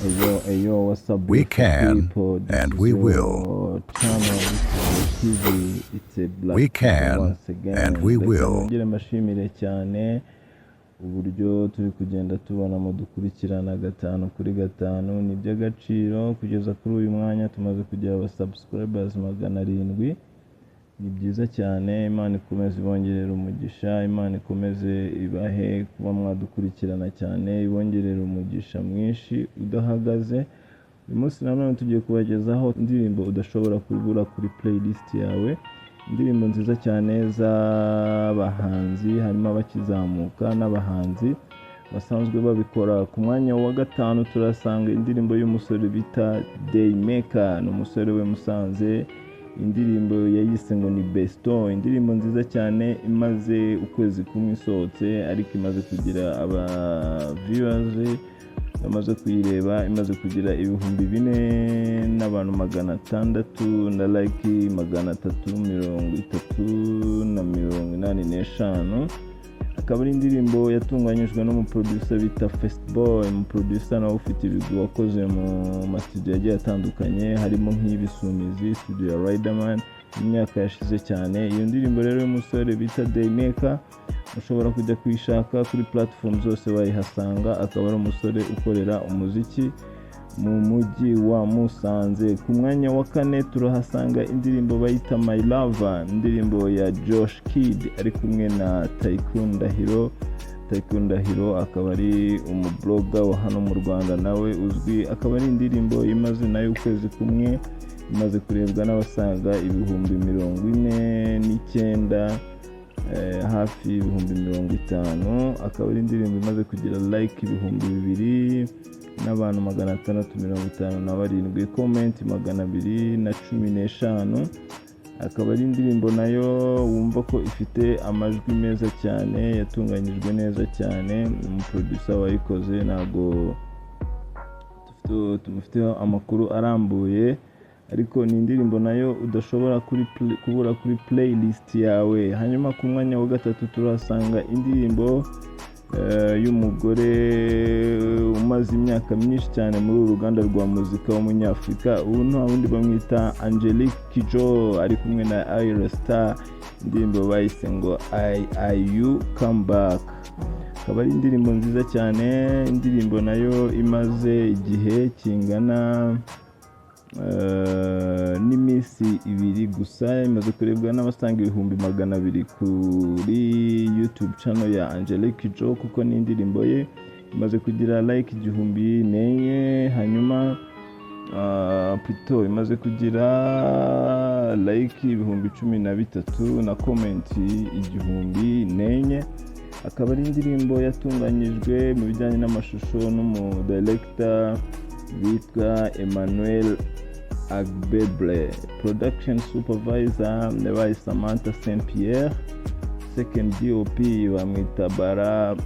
Eyo, eyo, what's up, We beautiful can people? This and is we your will. channel, this is your TV. It's a Black We TV can once again. and we Reka will. nongere mbashimire cyane uburyo turi kugenda tubonamo dukurikirana gatanu kuri gatanu. Ni iby'agaciro. Kugeza kuri uyu mwanya tumaze kugira aba subscribers 700. Ni byiza cyane. Imana ikomeze ibongerere umugisha, Imana ikomeze ibahe kuba mwadukurikirana cyane, ibongerere umugisha mwinshi udahagaze. Uyu munsi nanone tugiye kubagezaho indirimbo udashobora kubura kuri playlist yawe, indirimbo nziza cyane z'abahanzi, harimo abakizamuka n'abahanzi basanzwe babikora. Ku mwanya wa gatanu turasanga indirimbo y'umusore bita Daymaker, ni umusore we Musanze. Indirimbo yayise ngo ni Besto, indirimbo nziza cyane imaze ukwezi kumwe isohotse, ariko imaze kugira aba viewers bamaze kuyireba, imaze kugira 4000 n'abantu 600 na like 330 na 85. Akaba ari indirimbo yatunganyijwe n'umuproducer bita Festboy, umuproducer nawe ufite ibigwi, wakoze mu mastudio agiye atandukanye, harimo nk'Ibisumizi Studio ya Riderman mu myaka yashize cyane. Iyo ndirimbo rero y'umusore bita Daymaker ushobora kujya kuyishaka kuri platform zose, wayihasanga. Akaba ari umusore ukorera umuziki mu mujyi wa Musanze. Ku mwanya wa kane turahasanga indirimbo bayita My Lover, indirimbo ya Josh Kid ari kumwe na Tycoon Ndahiro. Tycoon Ndahiro akaba ari umublogger wa hano mu Rwanda nawe uzwi. Akaba ari indirimbo imaze nayo ukwezi kumwe, imaze kurebwa n'abasaga 49,000, hafi 50,000. Akaba ari indirimbo imaze kugira like 2000 n'abantu 657, comment 215. Akaba ari indirimbo nayo wumva ko ifite amajwi meza cyane, yatunganyijwe neza cyane. Umuproducer wayikoze ntabwo tumufiteho amakuru arambuye, ariko ni indirimbo nayo udashobora kubura kuri playlist yawe. Hanyuma ku mwanya wa gatatu turahasanga indirimbo y'umugore umaze imyaka myinshi cyane muri uru ruganda rwa muzika w'umunyafurika. Ubu nta wundi, bamwita Angelique Kidjo, ari kumwe na Ayra Starr. Indirimbo bayise ngo I I U Come Back. Akaba ari indirimbo nziza cyane, indirimbo nayo imaze igihe kingana n'iminsi 2 gusa, imaze kurebwa n'abasaga 200,000 kuri YouTube channel ya Angelique Kidjo, kuko ni indirimbo ye. Imaze kugira like 1004. Hanyuma plutôt imaze kugira like 13,000 na comment 1004. Akaba ari indirimbo yatunganyijwe mu bijyanye n'amashusho n'umudirector witwa Emmanuel Agbeble, production supervisor yabaye Samantha Saint Pierre, second DOP bamwita Bara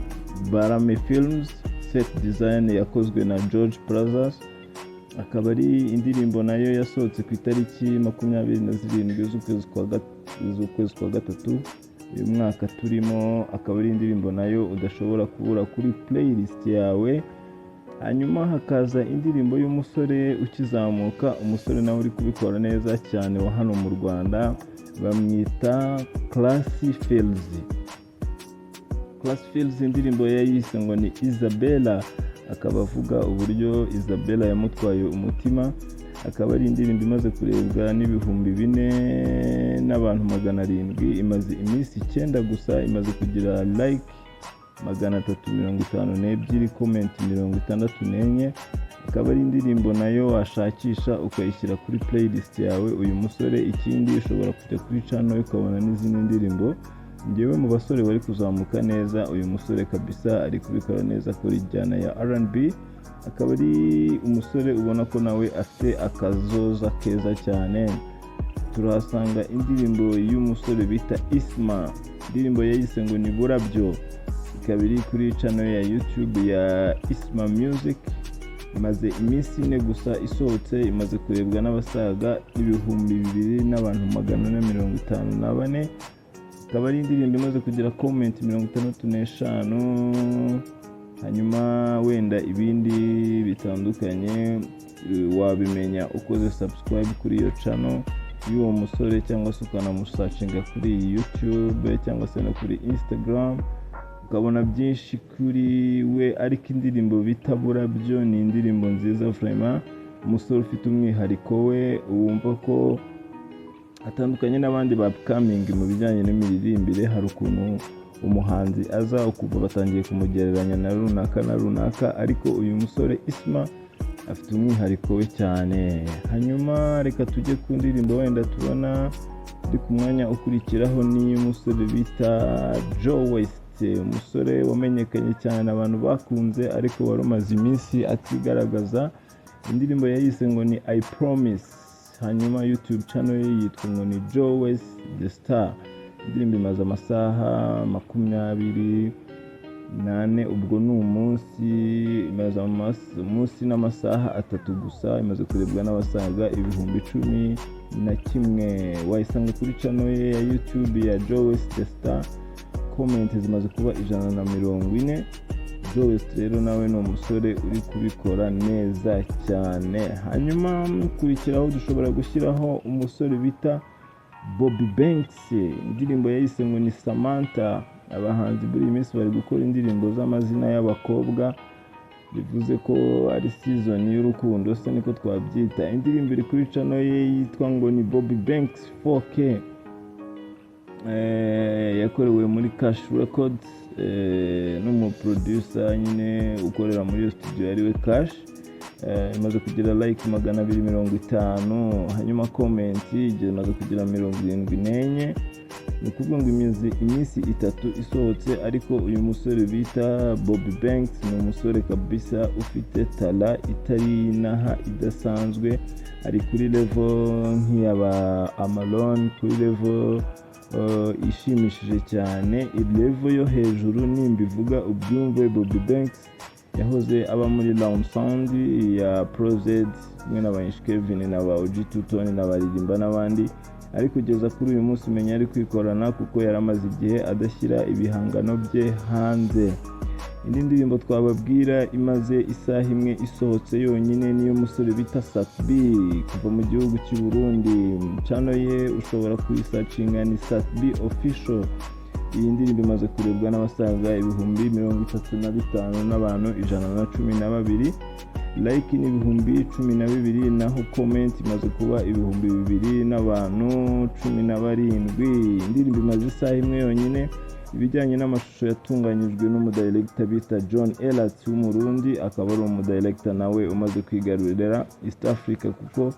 Barame Films, set design yakozwe na George Plazas. Akaba ari indirimbo nayo yasohotse ku itariki 27 z'ukwezi kwa gatatu uyu mwaka turimo. Akaba ari indirimbo nayo udashobora kubura kuri playlist yawe. Hanyuma hakaza indirimbo y'umusore ukizamuka, umusore nawe uri kubikora neza cyane wa hano mu Rwanda, bamwita Classy Fields. Classy Fields indirimbo yayise ngo ni Isabella, akaba avuga uburyo Isabella yamutwaye umutima. Akaba ari indirimbo imaze kurebwa n'4000 n'abantu 700, imaze iminsi 9 gusa, imaze kugira like 352, comment 64. Akaba ari indirimbo nayo washakisha ukayishyira kuri playlist yawe. Uyu musore, ikindi, ushobora kujya kuri channel ukabona n'izindi ndirimbo. Ngewe mu basore bari kuzamuka neza, uyu musore kabisa ari kubikora neza, akora injyana ya R&B. Akaba ari umusore ubona ko nawe afite akazoza keza cyane. Turahasanga indirimbo y'umusore bita Isma, indirimbo yayise ngo ni Burabyo, ikaba iri kuri channel ya YouTube ya Isma Music. Imaze iminsi 4 gusa isohotse, imaze kurebwa n'abasaga 2000 n'abantu 454. Ikaba ari indirimbo imaze kugira comment 65. Hanyuma wenda ibindi bitandukanye wabimenya ukoze subscribe kuri iyo channel y'uwo musore, cyangwa se ukanamusearchinga kuri YouTube cyangwa se no kuri Instagram, ukabona byinshi kuri we. Ariko indirimbo bita Burabyo ni indirimbo nziza vraiment. Umusore ufite umwihariko we, wumva ko atandukanye n'abandi ba upcoming mu bijyanye n'imiririmbire. Hari ukuntu umuhanzi aza ukumva batangiye kumugereranya na runaka na runaka, ariko uyu musore Isma afite umwihariko we cyane. Hanyuma reka tujye ku ndirimbo wenda tubona iri ku mwanya ukurikiraho, ni umusore bita Joe West, umusore wamenyekanye cyane, abantu bakunze, ariko wari umaze iminsi atigaragaza. Indirimbo yayise ngo ni "I Promise". Hanyuma YouTube channel ye yitwa ngo ni Joe West the Star. Indirimbo imaze amasaha 24, ubwo ni umunsi, imaze umunsi n'amasaha 3 gusa. Imaze kurebwa n'abasaga 11,000. Wayisanga kuri channel ye ya YouTube ya Joe West the Star. Comment zimaze kuba 140. Joe West rero nawe ni umusore uri kubikora neza cyane. Hanyuma kurikiraho dushobora gushyiraho umusore bita Bobby Banks. Indirimbo yayise ngo ni "Samantha". Abahanzi muri iyi minsi bari gukora indirimbo z'amazina y'abakobwa, bivuze ko ari season y'urukundo se, niko twabyita. Indirimbo iri kuri channel ye yitwa ngo ni Bobby Banks 4K. Yakorewe muri Cash Records n'umuproducer nyine ukorera muri iyo studio ariwe Cash. Imaze kugira like 250, hanyuma comment imaze kugira 74. Ni ukuvuga ngo imaze iminsi 3 isohotse. Ariko uyu musore bita Bobby Banks ni umusore kabisa ufite talent itari inaha, idasanzwe. Ari kuri level nk'iyaba Amalon, kuri level ishimishije cyane, level yo hejuru. Nimbivuga ubyumve, Bobby Banks yahoze aba muri Round Sound ya ProZ kumwe na ba Kevin na ba OG Tutone na Baririmba n'abandi, ariko kugeza kuri uyu munsi umenya ari kwikorana, kuko yari amaze igihe adashyira ibihangano bye hanze. Indi ndirimbo twababwira imaze isaha imwe isohotse yonyine niyo musore bita Sat-B kuva mu gihugu cy'u Burundi. Channel ye ushobora kuyisearchinga, ni Sat-B Official. Iyi ndirimbo imaze kurebwa n'abasaga 35,000 n'abantu 112. Like ni 12,000, naho comment imaze kuba 2000 n'abantu 17. Indirimbo imaze isaha imwe yonyine. Ibijyanye n'amashusho yatunganyijwe n'umudirector bita John Elat w'Umurundi, akaba ari umudirector nawe umaze kwigarurira East Africa, kuko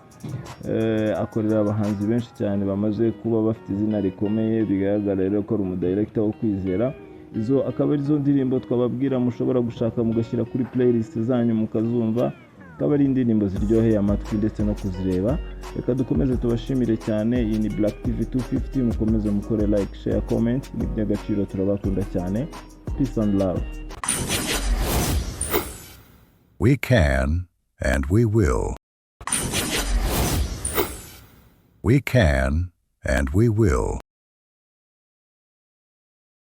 akorera abahanzi benshi cyane bamaze kuba bafite izina rikomeye. Bigaragara rero ko ari umudirector wo kwizera. Izo akaba arizo ndirimbo twababwira mushobora gushaka mugashyira kuri playlist zanyu mukazumva, akaba ari indirimbo ziryoheye amatwi ndetse no kuzireba. Reka dukomeze tubashimire cyane. Iyi ni Black TV 250. Mukomeze mukore like, share, comment, ni iby'agaciro. Turabakunda cyane. Peace and love. We can and we will. We can and we will.